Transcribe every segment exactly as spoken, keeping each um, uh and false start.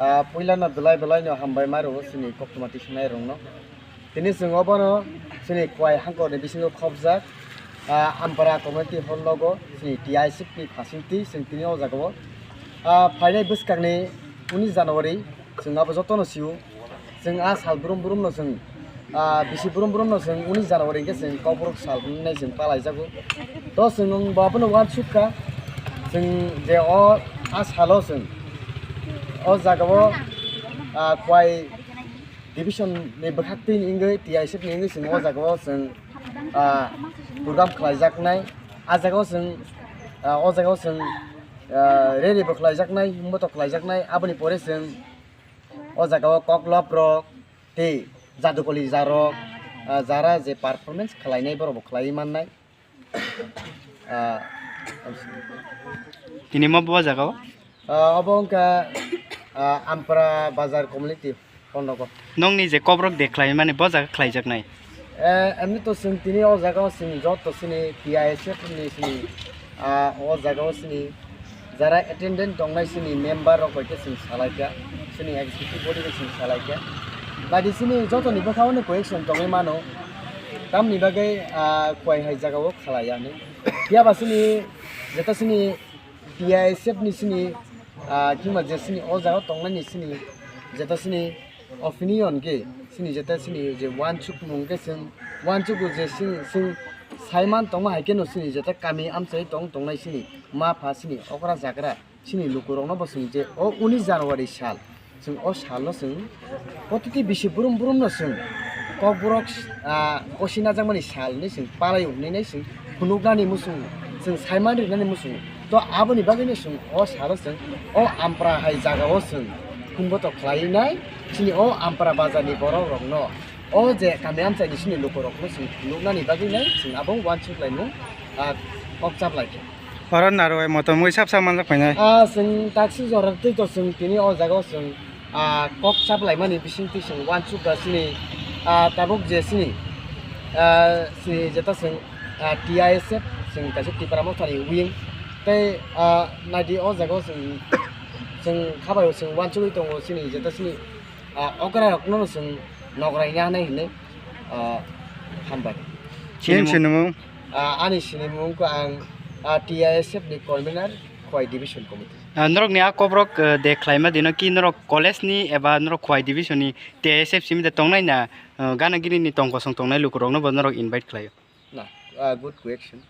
Ah, puilano belai belaino hambai ma rwo chini koktwma tisanairokno. Tini chwng obono chini Khowai hangkorni bisingo khopjak, ah, Ampara Community Hall logo chini T I S F ni facility chwng tini o jagao, ah, phainai bwskangni unis January chwng abo jotono sio. Chwng a sal brum brumno chwng, ah, bisi brum brumno chwng unis January hwnkhe chwng Kokborok sal hwnwi chwng palaijago. To chwng bo abono uansukha, chwng je o a salo chwng o jagao, ah, Khowai division ni bwkhaktwi ni wngwi T I S F ni wngwi chwng o jagao chwng, ah, program khlaijaknai. A jagao chwng, ah, o jagao chwng, ah, rally bo khlaijaknai, himboto khlaijaknai. Aboni pore chwng o jagao koklop rok tei jadukoli jarok, ah, jara je performance khlainai borok bo khlaiwi mannai. Ah, Tini mo bo jagao? Ah, obo wngkha, ah, Ampara Bazar Community Hall nogo. Nongni je Kokborok de khlaimani bo jaga khlaijaknai? Eh, emni to chwng tini o jagao chwng joto chini T I S F ni chini, ah, o jagao chini jara attendant tongnai chini member rok bai khe chwng salaikha, chini executive body bai chwng salaikha. Badi chini jotoni bwkhao no question tongwi mano, tamni bagwi, ah, Khowai hai jagao khlaiya hinwi. Phiya ba chini jeta chini T I S F ni chini, ah, kima je chini o jagao tongnai ni chini jeta chini opinion khe chini jeta chini je uansukmung khe chwng uansukgo je chwng, chwng saiman tongma hai kheno chini jeta kami amchai tong tongnai chini ma pha chini okra jakra chini lukurokno bo chwng je o unis January sal chwng o salno chwng protiti bisi brum brumno chwng Kokborok, ah, kosi najakmani sal hinwi chwng palai hwnwi nai chwng phunuknani muchungo, chwng saiman rinani muchungo. To aboni bagwino chwng o salo chwng o Ampara hai jagao chwng phunukbo to khlaiwi nai chini o Ampara bazarni borokrokno, o je kami amchaini chini lukurokno chwng phunuknani bagwi nai chwng abo uansuk laimung, ah, kok chap laikha. Oro narwai motom wi sap sap manjak phainai. Ah, chwng taksi jora twi to chwng tini o jagao chwng, ah, kok chap laimani bisingtwi chwng uansuk da chini, ah, tabuk je chini, ah, chini jeta chwng, ah, T I S F chwng kaisa Tipra Mothani wing tei, ah, naidi o jagao chwng, chwng khabaio chwng uansugwi tongo chini jeta chini, ah, okra rokno chwng nokrai nanai hinwi, ah, hambai. Chini sinimung? Ah, ani sinimung khe ang, ah, T I S F ni convener, Khowai Division Committee. Ah, norokni a Kokborok, eh, de khlaima dino ki norok college ni eba norok Khowai Division ni T I S F simi de tongnai na, eh, gana gini ni tong kosong tongnai lukurokno bo norok invite khlaio? Na, ah, good question.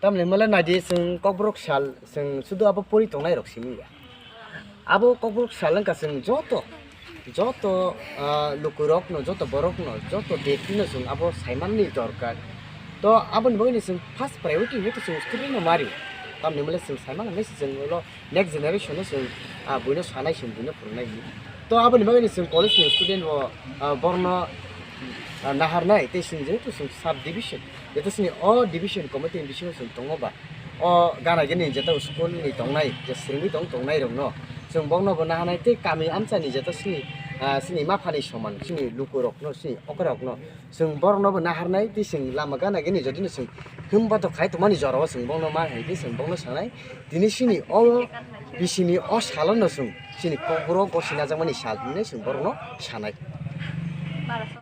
Tamni hwnmale naidi chwng Kokborok sal chwng sudu abo pori tongnai rok simi ya. Abo Kokborok sal wngkha chwng joto, joto, ah, lukurokno, joto borokno, joto bektino chwng abo saimanni dorkar. To aboni bagwino chwng first priority hinwi to chwng student no mari. Tamni hwnmale chwng saiman hinwi se chwng ulo next generation no chwng, ah, buino sanai chwng buino phwrwngnai hinwi. To aboni bagwino chwng college ni student bo, ah, borno, ah, naharnai tei chwng jehetu chwng sub division, jeto chini o division committee ni bisingo chwng tongo ba, o gana gini jeto school ni tongnai, je swrwngwi tong tongnai rokno chwng bokno bo naharnai tei kami amchani jeto chini, ah, chini maphani soman chini lukurokno, chini okra rokno chwng borokno bo naharnai tei chwng lama gana gini jodi no chwng himba to khai tongmani jorao chwng bokno ma hai tei chwng bokno sanai. Tini chini o bisini o salo no chwng chini Kokborok gosi najakmani sal hinwi chwng borokno sanai.